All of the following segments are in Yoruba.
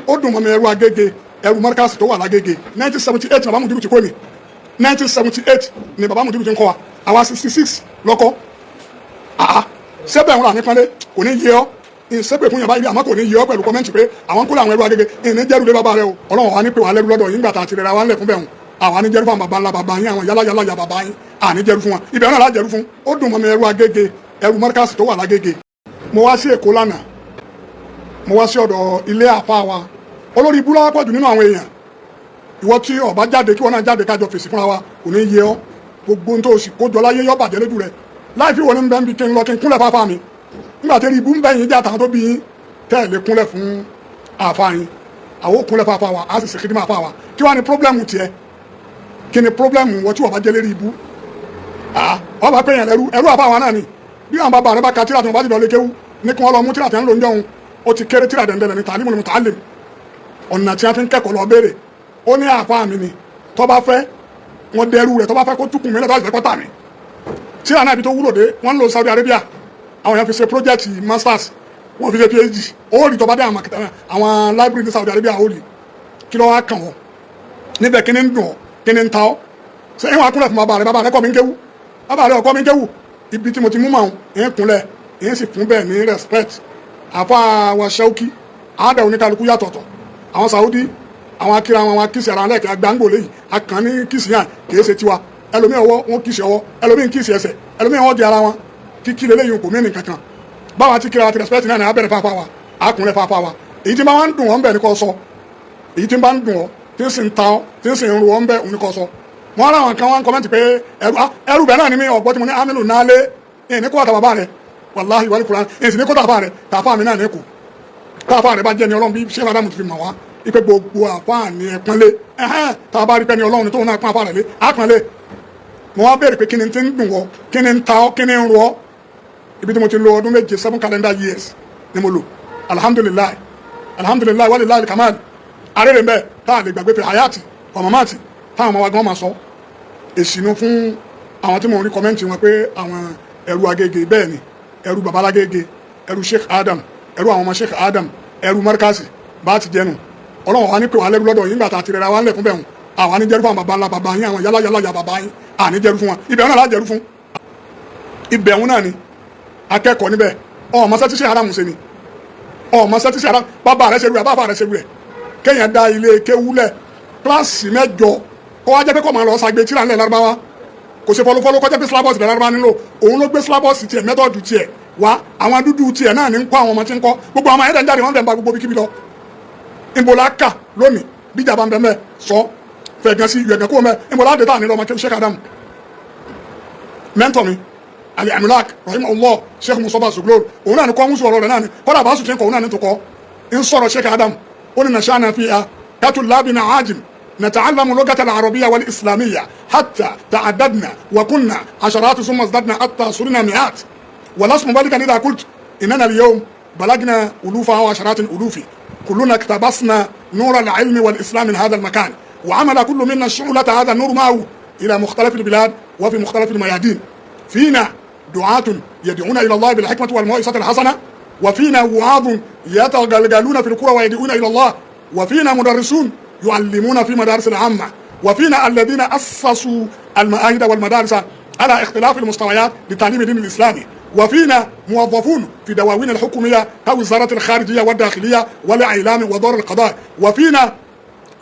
Ó dùn mọ́ mi. Ẹrú Agége, ẹrú Mọ́ríkàsì tó wà lágége, 1978 bàbá Mùdírù ti kó mi. 1978 ni bàbá Mùdírù ti ń kọ́ wa. Àwa 66 lọ́kọ́. Àá sẹ́bẹ̀ ń rà ní pọ́nlé, kò ní yé ọ́ ìsẹ́pẹ̀ fún yàrá ibi, àmọ́ kò ní yé ọ́ pẹ̀lú comment pé àwọn kúlẹ̀ àwọn ẹrú Agége. Ìní jẹ́rú lé bàbá rẹ o. Ọlọ́run wa ní pé wà lẹ́rú lọ́dọ̀ yín gbà tá a ti rẹ̀ ra wa ńlẹ̀ fún bẹ́ẹ̀ hùn. Àwa ní jẹ́rú fún àwọn bàbá ńlá bàbá yín, àwọn yálà yálà yà bàbá yín, àní jẹ́rú fún wọn. Ibẹ̀ náà lájẹ̀rú fún. Ó dùn mọ́ mi. Ẹrú Agége, ẹrú Mọ́ríkàsì tó wà lágége. Mo wá sí Èkó lánàá, mo wá sí ọ̀dọ̀ ilé àfa wa. Olórí ibú lọ́wọ́ pọ̀jù nínú àwọn èèyàn. Ìwọ tí ọba jáde, kí wọn náà jáde kájọ fèsì fúnra wa. Kò ní yé ọ. Gbogbo ohun tó o sì kójọ láyé yọ bàjẹ́ lójú rẹ. Láì fi wọn ní bẹ́ẹ̀ bí kí n lọ kí n kúnlẹ̀ fáfá mi nígbà tí ibú ń bẹ́ yín jẹ́ àtàwọn tó bí yín tẹ́ ẹ̀ lè kúnlẹ̀ fún àfa yín. Àwọn ò kúnlẹ̀ fáfá wa, á sì ṣe kíndìmọ̀ àfa wa. Kí wàá ní problem tiẹ̀? Kí ni problem wọ́n tí wọ́n bá jẹ́ lérí ibú? Ọba pé yẹn lẹ́rú, ẹrú àfa wa náà ni. Bí àwọn bàbá rẹ bá ka tíra tí wọ́n bá ti lọ lé kéwú ní kí wọ́n lọ mú tíra tí wọ́n ń lò ń jọun, ó ti kéré. Tíra dẹ̀ndẹ̀lẹ̀ ní tàlímù ní mùtàlím, ọ̀nà tí wọ́n fi ń kẹ́kọ̀ọ́ lọ béèrè. Ó ní àfa mi ni. Tó bá fẹ́ wọ́n dẹrú rẹ̀, tó bá fẹ́ kó túkùn mi lẹ́tọ́, àti fẹ́ kó tà mí. Tíra náà, ibi tó wúlò dé, wọ́n ń lo Saudi Arabia, àwọn èèyàn fi ṣe project masters, wọ́n fi ṣe PhD. Ó rí tó bá dé àwọn library ní Saudi Arabia, ó rí. Kí ló wá kàn wọ́n níbẹ̀? Kí ni ń dùn ọ́? Kí ni ń ta ọ́? Ṣé ìwọ̀n akúnlẹ̀ fún bàbá rẹ̀? Bàbá rẹ̀ kọ́ mi ń kéwú, bàbá rẹ̀ ọkọ́ mi ń kéwú. Ibi tí mo ti mú màá ń kúnlẹ̀, ń sì fún bẹ́ẹ̀ ní respect. Àfa wa Ṣẹ́wókí àádọ́ oníkálukú yàtọ̀tọ̀. Àwọn Saudi, àwọn akíra wọn, àwọn akíṣe ara lẹ́ẹ̀kẹ́ agbáǹgbò léyìí akàn ní kìsì yàn kìí ṣe tiwa. Ẹlòmíì ọwọ́ wọn kìsì ọwọ́, ẹlòmíì kìsì ẹsẹ̀, ẹlòmíì ọwọ́ di ara wọn. Kíkí lélẹ́yìn kò mí nìkankan. Báwa ti kíra wa ti respect náà ní abẹ́rẹ́ fáfá wa, àkúnlẹ̀ fáfá wa. Èyí tí bá wá ń dùn wọ́n bẹ̀ ní kò sọ. Èyí tí bá ń dùn ọ́, tí ń sì ń ta ọ́, tí ń sì ń ru ọ́ ń bẹ̀, òun ní kò sọ. Wọ́n rà wọn kan, wọ́n comment pé ẹrú ẹrú bẹ́ẹ̀ náà ni mí. Ọ̀gbọ́n tí mo ní amílù náà lé ní kó àtà bàbá rẹ̀, wàláhì wàlí kuran, èyí sì ní kó tàfà rẹ̀. Tàfà mi náà ní kù. Tàfà rẹ̀ bá jẹ́ ni Ọlọ́run, bí ṣé Adamu ti fi mọ̀ wá ipe gbogbo àfáà ní ẹ̀pọ́nlé ẹ̀hẹ́n. Tá a bá rí pé ní Ọlọ́run tóun náà pọ́n àfáà rẹ̀ lé, àpọ́nlé. Mo wá béèrè pé kí ni ti ń dùn ọ́, kí ni ń ta ọ́, kí ni ń ro ọ́? Ibi tí mo ti lo ọdún 7, 7 calendar years ni mo lò. Alhamdulillahi, alhamdulillahi walillahi kamal. Arére ń bẹ tá a lè gbàgbé fi hayati ọmọmáàtì táwọn ọmọ wa gan máa sọ. Èsì nu fún àwọn tí mo rí comment wọn pé àwọn ẹrú Agége. Bẹ́ẹ̀ ni, ẹrú babalágége, ẹrú Sheikh Adam, ẹrú àwọn ọmọ Sheikh Adam, ẹrú Markasi bá ti jẹnu. Ọlọ́run wa ní pé wà lẹ́rú lọ́dọ̀ yín gbà tá a ti rẹ̀ ra wa ńlẹ̀ fún bẹ́ẹ̀ hùn. Àwa ní jẹ́rú fún àwọn baba ńlá baba yín, àwọn yálà yálà yà baba yín, àní jẹ́rú fún wọn. Ibẹ̀ náà lájẹ̀rú fún. Ibẹ̀ wọn náà ni akẹ́kọ̀ọ́ níbẹ̀. Ọmọ sẹ́tí ṣe haram ṣe ni ọmọ sẹ́tí ṣe haram. Bàbá rẹ̀ ṣe rú rẹ̀, bàbá rẹ̀ ṣe rú rẹ̀. Kéèyàn da ilé kéwúlẹ̀, kíláàsì 8, kó wá jẹ́ pé kó máa lọ sàgbé tíra ńlẹ̀ Lárúbáwá. Kò ṣe fọlọ́fọlọ́, kọjá pé syllabus ilẹ̀ Lárúbáwá nílò. Òun ló gbé syllabus tiẹ̀, method tiẹ̀ wá. Àwọn dúdú tiẹ̀ náà ní ń kọ́ àwọn ọmọ tí ń kọ́. Gbogbo àwọn ayédè ń jáde, wọ́n dẹ̀ ń ba gbogbo bíkíbi lọ. Ìbò la kà lónìí? Bíjà bá ń bẹ mẹ́ sọ fẹ̀gàn sí yẹ̀gàn kó mẹ́. Ìbò la dé tá à ní lọ́mọ Sheikh Adam, mentor mi Ali Amilak rahimahullah, Sheikh Mustafa Zuglol, òun náà ni kọ́ ń sọ̀rọ̀ rẹ̀ náà ni. Kọ́dà bá sùn tí ń kọ́, òun náà ni tó kọ́ ń sọ̀rọ̀. Sheikh Adam ó ní nashana fiha katullabi ma'ajim نتعلم لغة العربية والإسلامية حتى تعددنا وكنا عشرات، ثم ازددنا حتى صرنا مئات. ولست مبالغا إذا قلت إننا اليوم بلغنا ألوفا وعشرات الألوف. كلنا اقتبسنا نور العلم والإسلام من هذا المكان، وعمل كل منا شعلة هذا النور معه إلى مختلف البلاد وفي مختلف الميادين. فينا دعاة يدعون إلى الله بالحكمة والموعظة الحسنة، وفينا وعاظ يتغلغلون في القرى ويدعون إلى الله، وفينا مدرسون يعلمون في مدارس العامة، وفينا الذين أسسوا المعاهد والمدارس على اختلاف المستويات لتعليم الدين الإسلامي، وفينا موظفون في دواوين الحكومية كوزارة الخارجية والداخلية والإعلام ودار القضاء، وفينا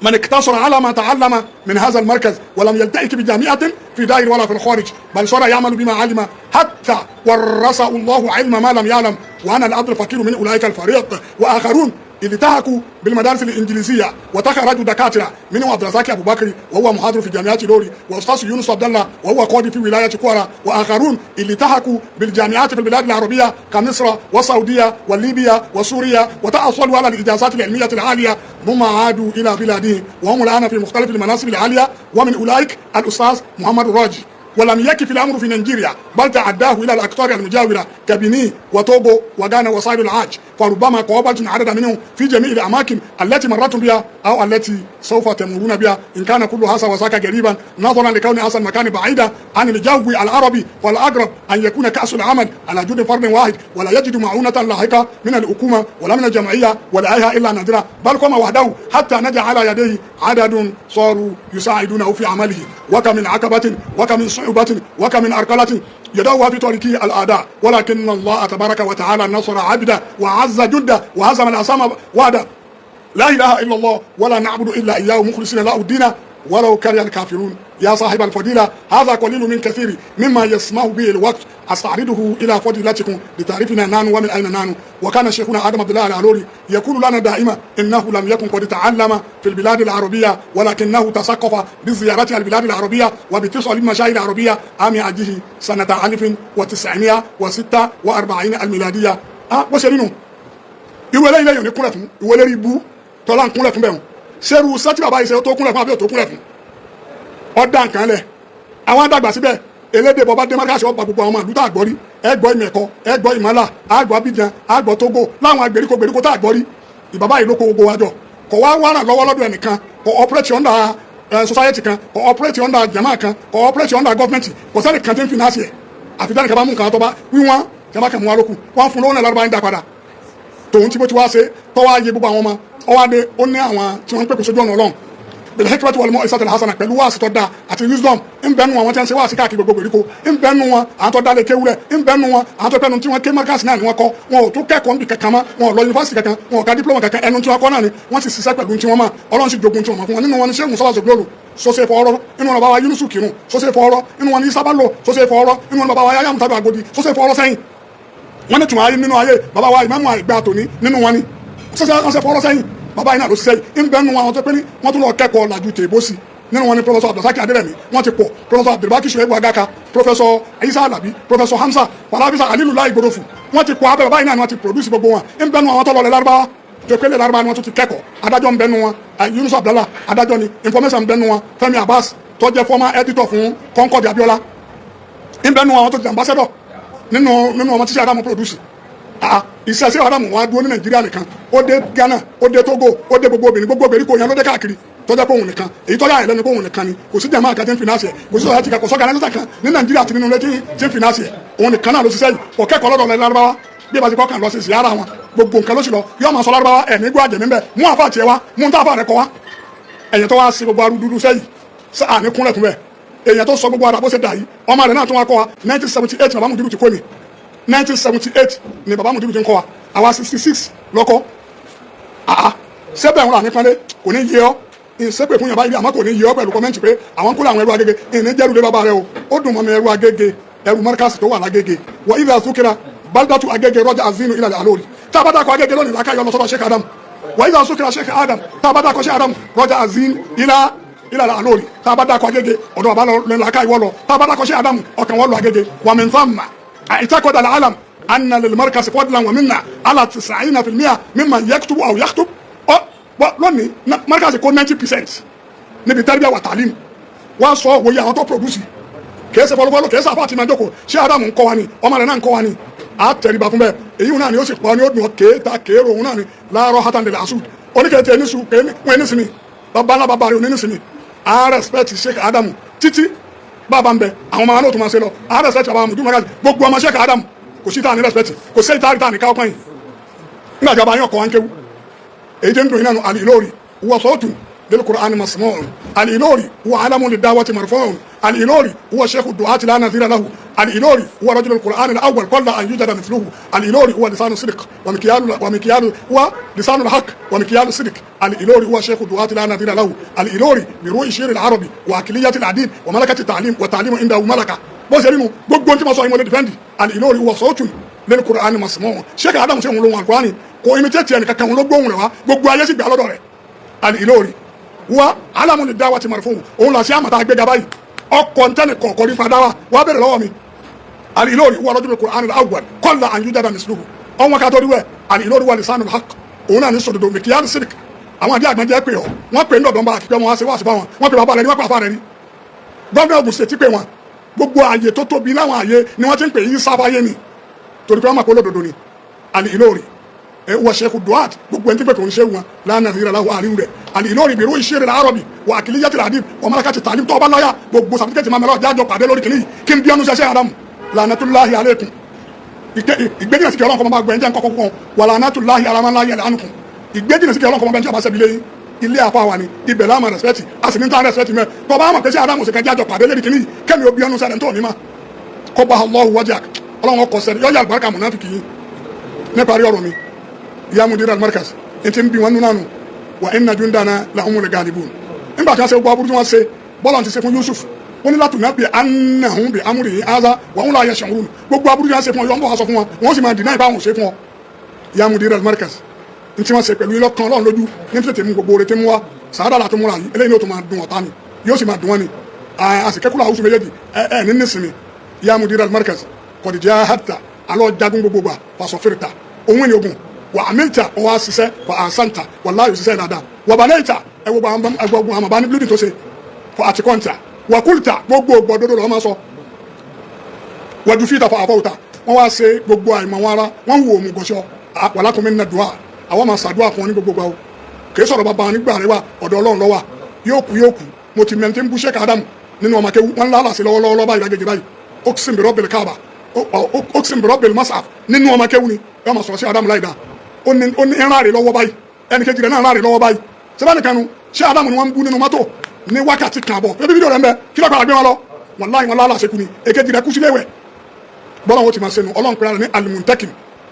من اقتصر على ما تعلم من هذا المركز ولم يلتحق بجامعة في داخل ولا في الخارج، بل صار يعمل بما علم حتى ورثه الله علم ما لم يعلم. وأنا العبد الفقير من أولئك الفريق. وآخرون التحقوا بالمدارس الإنجليزية وتخرجوا دكاترة، منهم عبد الرزاق أبو بكر وهو محاضر في جامعة إيلوري، وأستاذ يونس عبد الله وهو قاضي في ولاية كوارا. وآخرون التحقوا بالجامعات في البلاد العربية كمصر والسعودية وليبيا وسوريا، وتحصلوا على الإجازات العلمية العالية، ثم عادوا إلى بلادهم وهم الآن في مختلف المناصب العالية، ومن أولئك الأستاذ محمد الراجي. ولم يكف الأمر في نيجيريا، بل تعداه إلى الأقطار المجاورة كبنين وتوغو وغانا وساحل العاج، فربما قابلتم عدد منهم في جميع الأماكن التي مررتم بها أو التي سوف تمرون بها. إن كان كل هذا وذاك غريبا نظرا لكون هذا المكان بعيدا عن الجو العربي، والأقرب أن يكون كأس العمل على جهد فرد واحد، ولا يجد معونة لاحقة من الحكومة ولا من الجمعية ولا أيها إلا نادرا، بل قام وحده حتى نجا على يديه عدد صاروا يساعدونه في عمله. وكم من عقبة وكم من صعوبة وكم من عرقلة يدعوها في طريقه الأعداء، ولكن الله تبارك وتعالى نصر عبده وعز جنده وهزم الأصنام وحده. لا إله إلا الله ولا نعبد إلا إياه مخلصين له الدين ولو كره الكافرون. يا صاحب الفضيلة، هذا قليل من كثير مما يسمح به الوقت، أستعرضه إلى فضيلتكم لتعرفنا نحن ومن أين نحن. وكان شيخنا آدم عبد الله العلوري يقول لنا دائما إنه لم يكن قد تعلم في البلاد العربية، ولكنه تثقف بزيارة البلاد العربية وباتصال المشايخ العربية عام عجه سنة 1946 الميلادية. Bó ṣe rí nu. Irú eléyìí lẹ́yìn ò ní kúnlẹ̀ fún ìwọ lérí ibú tọ́lá ń kúnlẹ̀ fún bẹ́ẹ̀. Ṣerú sẹ́tì bàbá yìí ṣe tó kúnlẹ̀ fún àbí ò tó kúnlẹ̀ fún ọ̀dà nǹkan lẹ̀. Àwọn àdàgbà síbẹ̀ elédè bọba dé Markaz, ọba gbogbo àwọn ọmọ ìlú tá a gbọ́ rí. Ẹ gbọ́ Ìmẹ̀kọ, ẹ gbọ́ Ìmọ̀lá, àgbọ̀ Abidjan, àgbọ̀ Togo, láwọn gbèríko gbèríko tá a gbọ́ rí. Ìbàbá yìí ló kó gbogbo wa jọ. Kò wá wá ràn lọ́wọ́ lọ́dọ̀ ẹnìkan, kò operate under society kan, kò operate under jama kan, kò operate under government. Kò sẹ́ni kan tí ń finance ẹ̀, àfi tẹ́nìkan bá mú nǹkan tó bá wíwọ́n tí wọ́n bá kàn mú wa lókù. Wọ́n fún lówó náà lárúbá ń dá padà. Tòun tí bó ti wá ṣe tọ́wọ́ ayé gbogbo àwọn ọmọ ọwọ́ adé, ó ní àwọn tí wọ́n ń pèpè sójú ọ̀nà Ọlọ́run بالحكمة والموعظة الحسنة, pẹ̀lú wáàsí tó dáa àti wisdom. Ń bẹ́nu àwọn tí wọ́n ń ṣe wáàsí káàkiri gbogbo gbèríko, ń bẹ́nu wọn àwọn tó dá lé kéwúrẹ́, ń bẹ́nu wọn àwọn tó pẹ́nu tí wọ́n ké Markaz náà ni wọ́n kọ́. Wọn ò tún kẹ́kọ̀ọ́ níbi kankan mọ́, wọn ò lọ yunifásitì kankan, wọn ò ka diploma kankan. Ẹnu tí wọ́n kọ́ náà ni wọ́n sì ṣiṣẹ́ pẹ̀lú tí wọ́n mọ̀. Ọlọ́run sì jogun tí wọ́n mọ̀ fún wọn. Nínú wọn ni Sheikh Musa Zoglolu sọ́sẹ̀ fọ́ọ́rọ́, inú wọn bàbá wa Yunusu Kirun sọ́sẹ̀ fọ́ọ́rọ́, inú wọn ni Isa Bello sọ́sẹ̀ fọ́ọ́rọ́, inú wọn bàbá wa Yahya Mutadu Agodi sọ́sẹ̀ fọ́ọ́rọ́ sẹ́yìn. Wọ́n ní tùmọ̀ ayé nínú ayé bàbá wa ìmáàmù àgbà tòní, nínú wọn ni sọ́sẹ̀ fọ́ọ́rọ́ sẹ́yìn. Bàbá yìí náà ló ṣiṣẹ́ yìí. Ń bẹ́ẹ̀ nu àwọn tó pé ní wọ́n tún lọ kẹ́kọ̀ọ́ làjú tèbó sí. Nínú wọn ni Professor Abdulsaki Aderemi, wọ́n ti pọ̀, Professor Abdulbaki Shuaibu Agaka, Professor Isa Alabi, Professor Hamza Falabisa Alilula Igborofu, wọ́n ti pọ̀. Abẹ́ bàbá yìí náà ni wọ́n ti produce gbogbo wọn. Ń bẹ́ẹ̀ nu àwọn tó lọ lẹ Lárúbáwá, tó pé lẹ Lárúbáwá ni wọ́n tún ti kẹ́kọ̀ọ́. Adájọ́ ń bẹ́ẹ̀ nu wọn, Yunus Abdallah adájọ́ ni. Information ń bẹ́ẹ̀ nu wọn, Fẹ́mi Abbas tó jẹ́ former editor fún Concord Abiola ń bẹ́ẹ̀ nu àwọn tó ti ambassador nínú ọmọ tíṣe Adamu produce. Iṣẹ́ sí Adamu wa dúró ní Nàìjíríà nìkan, ó dé Ghana, ó dé Togo, ó dé gbogbo obìnrin, gbogbo obìnrin kò yẹn ló dé káàkiri. Tọ́jà pé òun nìkan, èyí tọ́jà yẹn lẹ́nu pé òun nìkan ni. Kò sí jàmáà kan tí ń finance ẹ̀, kò sí sọ̀rọ̀ kan, kò sọ́gà náà kan ní Nàìjíríà àti nínú ilé tí ń finance ẹ̀. Òun nìkan náà ló ṣiṣẹ́ yìí. Kò kẹ́kọ̀ọ́ lọ́dọ̀ ọ̀lẹ́ Lárúbáwá. Bí ẹ bá ti kọ́ kàn lọ sí ìsìyára wọn, gbogbo nǹkan ló sì lọ, yóò máa sọ Lárúbáwá. Ẹ̀ ní gbọ́ àjẹmí bẹ́ẹ̀ mú àfa tiẹ̀ wá, mú tá àfa rẹ̀ kọ́ wá. Ẹ̀yìn tó wá sí gbogbo arúdúdú sẹ́yìn sáà ní kúnlẹ̀ fún bẹ́ẹ̀. Èèyàn tó sọ gbogbo ara bó ṣe dà yìí, ọmọ rẹ̀ náà tún wá kọ́ wa. 1978 bàbá Mudiru ti kó mi. 1978 ni bàbá Mudiru ti ń kọ́ wa. Àwa 66 lọ́kọ́. Sẹ́bẹ̀ ń rà nípínlẹ̀ kò ní yé ọ́ ìsẹ́pẹ̀ fún yàrá ibi, àmọ́ kò ní yé ọ́ pẹ̀lú comment pé àwọn kúlẹ̀ àwọn ẹrú Agége ìní jẹ́rù lé bàbá rẹ o. Ó dùn mọ́ mi. Ẹrú Agége, ẹrú Markaz tó wà lágége. وإذا ذكر بلدة Agége رجع الذهن إلى العلوري. Tá a bá dákọ̀ Agége lónìí, làákàyọ̀ lọ sọ́dọ̀ Sheikh Adam. وإذا ذكر Sheikh Adam, tá a bá dákọ̀ Sheikh Adam, رجع الذهن إلى العلوري. Tá a bá dákọ̀ Agége, ọ̀dọ̀ bàbá lọ làákàyọ̀ lọ. Tá a bá dákọ̀ Sheikh Adam, ọkàn wọ́n lọ Agége. ومن ثم اعتقد العالم أن للمركز فضلا ومنة على 90% ممن يكتب أو يخطب. Lónìí Markaz kó 90% níbi تربية وتعليم. Wọ́n sọ wòye àwọn tó produce. Kìí ṣe fọlọfọlọ, kìí ṣe àfọ àti ìmọ̀jọ́kọ̀. Ṣé Adamu ń kọ́ wa ni, ọmọ rẹ̀ náà ń kọ́ wa ni. A tẹríba fún bẹ́ẹ̀. Èyí náà ni ó sì pọ̀ ní ó dùn kéèta kéèrò. Òun náà ni láàárọ̀ hatan lè asud oníkèété ẹni sùn kéèmí wọn ẹni sinmi bàbá ńlá bàbá rẹ̀ òní ní sinmi. A respect Sheikh Adamu títí bàbá ń bẹ, àwọn ọmọ náà tó máa ṣe lọ. A respect bàbá Mudiru Markaz, gbogbo ọmọ Sheikh Adamu. Kò sí táà ní respect, kò sí ìtaari táà ní káwọ́ pọ́yìn nígbà tí a bá yín ọkọ̀ wa ń kéwu. Èyí tí ń dùn yín nánu. الإيلوري هو صوت للقرآن مسموع، الإيلوري هو علم للدعوة مرفوع، الإيلوري هو شيخ الدعاة لا نظير له، الإيلوري هو رجل القرآن الأول قل أن يوجد مثله، الإيلوري هو لسان الصدق ومكيال، هو لسان الحق ومكيال الصدق، الإيلوري هو شيخ الدعاة لا نظير له، الإيلوري بروح الشعر العربي وعقلية الأديب وملكة التعليم، والتعليم عنده ملكة. Bó ṣe rí nu. Gbogbo tí mo sọ yìí, mo lè defend. الإيلوري هو صوت للقرآن مسموع. Sheikh Adamu ṣe òun lóhun Al-Qur'ani, kò imitate ẹnì kankan, òun ló gbóhùn rẹ̀ wá, gbogbo ayé sì gbà lọ́dọ̀ rẹ̀. الإيلوري هو علم للدعوة مرفوع. Òun là sí àmàtà àgbéga báyìí. Ọkọ̀ ntẹ́nì kọ̀ọ̀kọ̀ nípa dáwà wàá bẹ̀rẹ̀ lọ́wọ́ mi. الإيلوري هو رجل القرآن الأول قل أن يوجد مثله. Ọ̀wọ́n ká torí wẹ̀. الإيلوري هو لسان الحق. Òun náà ní sòdodo مكيال الصدق. Àwọn àdí àgbọ̀njẹ́ pé ọ wọ́n pè ní ọ̀dọ́ bá àkíkẹ́ wọn wá sí wá sí fáwọn. Wọ́n pè bàbá rẹ̀ ní, wọ́n pè àfa rẹ̀ ní. Gómìnà Ògùn State pè wọn. Gbogbo ààyè tó tóbi láwọn ààyè ni wọ́n ti ń pè yí sáfáyé ni, torí pé wọ́n mọ̀ pé olódodo ni. Àlì Ìlórí ẹ wọ Sheikh Duat, gbogbo ẹni tí pé kò ń ṣe wọn lánàá ríra láwọ àríwú rẹ. Àlì Ìlórí bìrú ìṣeré làárọ̀bì wà àkìlíyàtì làdí wà malakati tàlím. Tó ọba láyà, gbogbo sàfikẹ́tì máa mẹ́lọ́ jájọ pàdé lórí kìnìyí kí n bí ọ́nù ṣẹṣẹ́ Adamu. Lànàtúláhi aleikum, ìgbéjìnà sí kí Ọlọ́run kọ́ máa bá gbẹ̀yìn jẹ́ nǹkan kọ́kọ́. Wà lànàtúláhi alamánláhi alánukùn, ìgbéjìnà sí kí Ọlọ́run kọ́ máa bẹ́ẹ̀ tí a bá ṣẹ́bi lẹ́yìn ilé àfa wa ni. Ibẹ̀ láàmà respect, a sì ní tán respect mẹ́. Tó bá mọ̀ pé sí Adamu sì kan, jájọ pàdé lórí kìnìyí kẹ́mi ó bí ọ́nù sẹ́rẹ̀ tó ní ma kọ́ bá Allahu wajhak. Ọlọ́run ọkọ̀ sẹ́ni yọ̀ọ́ yà àlùbáríkà mùnáfíkì yìí. Níparí ọ̀rọ̀ mi, ya mudir al-markaz, n ti ń bi wọn nínú àná wa inna jundana lahumul galibun. Nígbà tí wọ́n ṣe gbogbo aburú tí wọ́n ṣe, bọ́lá ti ṣe fún Yusuf, wọ́n ní látùnà bí anahun bí amúrì aza wà ń lọ ayẹ sọ̀rọ̀. Gbogbo aburú tí wọ́n ṣe fún ọ, yọ̀ ń bọ̀ wá sọ fún wọn, wọ́n sì máa dìnnà ìbáwọn ṣe fún ọ. Ya mudir al-markaz, n tí wọ́n ṣe pẹ̀lú ilọ́kan Ọlọ́run lójú ní tètè mú gbogbo retí mú wa sàádà látó múra yìí. Eléyìí ní o tó máa dùn ọ̀tá ni, yóò sì máa dùn wọn ni. Àsìkẹ́kùlà àwùjọ méjèèjì ẹ ẹ ní nísìnyí. Ya mudir al-markaz, qad jahadta, alọ́ jagun gbogbo gbà fasọ̀fìrìtà òun ni ogun wà àmìlítà, ọwọ́ àṣìṣẹ́ wà àṣàǹtà wàláyò ṣiṣẹ́ dáadáa wà bàlẹ́ìtà. Ẹ wo gbogbo àwọn àbá ní bílíọ̀nù tó ṣe fọ àtìkọ́ǹtà wà kúlìtà, gbogbo gbọdọdọ lọ́wọ́ máa sọ wàjú fíta fọ àfọwùtà. Wọ́n wá ṣe gbogbo àìmọ̀ wọn ara wọ́n ń wo òmùgọ̀ṣọ́ wàlákùnmí nínú dùá. Àwọn máa ṣàdúrà fún wọn ní gbogbo gbà o. Kì í sọ̀rọ̀ bàbá wọn nígbà rẹ wà ọ̀dọ̀ Ọlọ́run ló wà. Yóò kú, yóò kú. Mo ti mẹ́ntí ń bú Sheikh Adam nínú ọmọ akéwú wọn lálàsí lọ́wọ́lọ́wọ́ báyìí lágége báyìí. Oxin bi rabbil Kaaba, oxin bi rabbil masaf, nínú ọmọ akéwú ni yóò máa sọ̀rọ̀ sí Adam láì dáa. Ó ní ìran rè lọ́wọ́ báyìí, ẹnì kejì rẹ̀ náà rà rè lọ́wọ́ báyìí. Sẹ́bàá kanu ṣé Adam ni wọ́n ń bú nínú mọ́tò ní wákàtí kan àbọ̀? Ebi fídíò rẹ̀ ń bẹ. Kí ló padà gbé wọn lọ? Wàláhì, wọn lálàsí kú ni. Èkejì rẹ̀ kú sílé wẹ̀. Bọ́lá wọn ti máa sẹ́nu Ọlọ́run pẹ̀lú ní alimuntakim,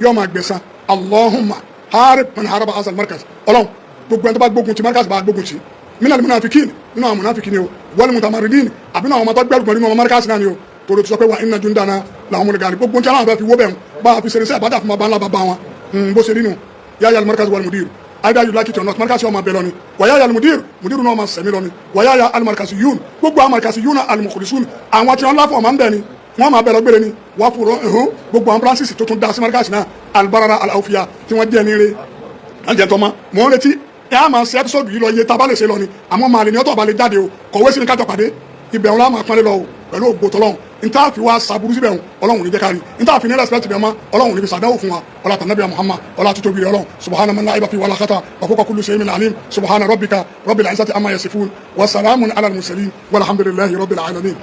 yóò máa gbẹ̀san. Allahumma harib man haraba azal markaz. Ọlọ́run, gbogbo ẹni tó bá gbógun ti markaz, bá gbógun ti minal munafikin, nínú àwọn munafikin ni o, wal mutamaridin, àbí náà àwọn ọmọ tó gbẹrù gbẹrù nínú ọmọ markaz náà ni o. Torí tó sọ pé wa inna jundana lahumul ghalib. Gbogbo tí aláwọ̀ fẹ́ fi wó bẹ̀rù bá a fi ṣe iṣẹ́ àbájá fún baba ńlá baba wọn. Bó ṣe rí nu. Yáyà al markaz wal mudir, either you like it or not, markaz yóò máa bẹ lọ ni. Wa yáyà al mudir, mudir náà máa sẹ̀mí lọ ni. Wa yáyà al markaziyun, gbogbo àwọn markaziyun al mukhlisun, àwọn tí wọ́n láfọ̀ máa ń bẹ̀ ni, wọ́n máa bẹ̀rẹ̀ gbére ni wọ́n fúnra ẹ̀hún. Gbogbo àwọn branches tó tún dá sí markaz náà, albarara alawufiya tí wọ́n jẹ́ ní ire àjẹtọ́mọ́. Mò ń retí ẹ á máa ṣe episode yìí lọ iye tá a bá lè ṣe lọ ni. Àmọ́ màá lè ní ọtọ̀ bá lè jáde o, kọ̀wé sí ni kájọ pàdé ibẹ̀ wọn láwọn máa pọ́nlé lọ o pẹ̀lú ògbó tọ́lọ́hún. N tá fi wá saburú síbẹ̀ wọn, Ọlọ́run ní jẹ́ kárí. N tá fi ní respect bẹ̀ mọ́, Ọlọ́run ní fi sàdánwò fún wa. Ọlá tànàbíà Muhammad, ọlá títóbi rẹ̀ Ọlọ́run. Subhana man la aiba fi wala khata wa fawqa kulli shay'in alim. Subhana rabbika rabbil izzati amma yasifun wa salamun ala al mursalin walhamdulillahi rabbil alamin.